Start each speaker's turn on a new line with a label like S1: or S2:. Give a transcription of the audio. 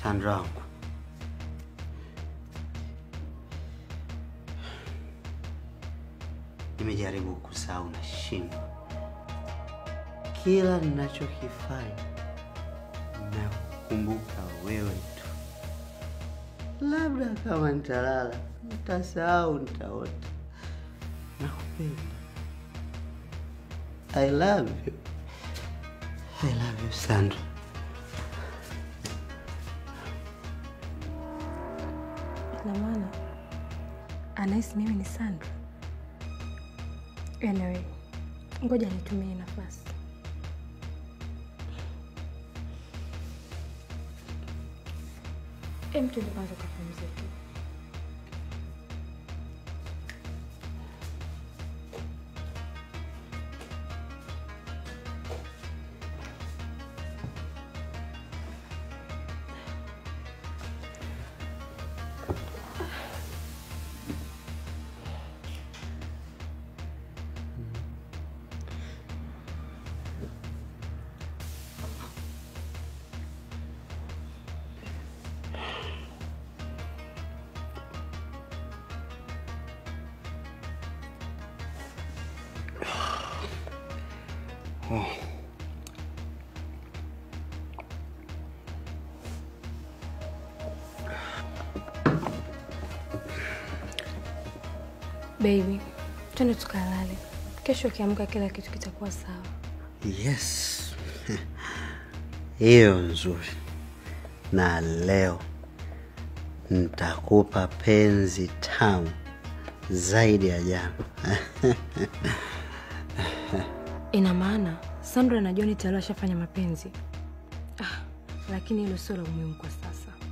S1: Sandra wangu, nimejaribu kusahau na shindwa. Kila ninachokifanya nakumbuka wewe tu. Labda kama nitalala nitasahau, nitaota. Nakupenda. I love you. I love you, Sandra.
S2: Ina maana anahisi mimi ni Sandra. Anyway, ngoja nitumie nafasi. Twende kwanza ukapumzike. Baby, twende tukalale. Kesho ukiamka kila kitu kitakuwa sawa.
S1: Yes. Hiyo nzuri. Na leo nitakupa penzi tamu zaidi ya jana.
S2: Ina maana Sandra na John tayari washafanya mapenzi. Lakini hilo sio la muhimu kwa sasa.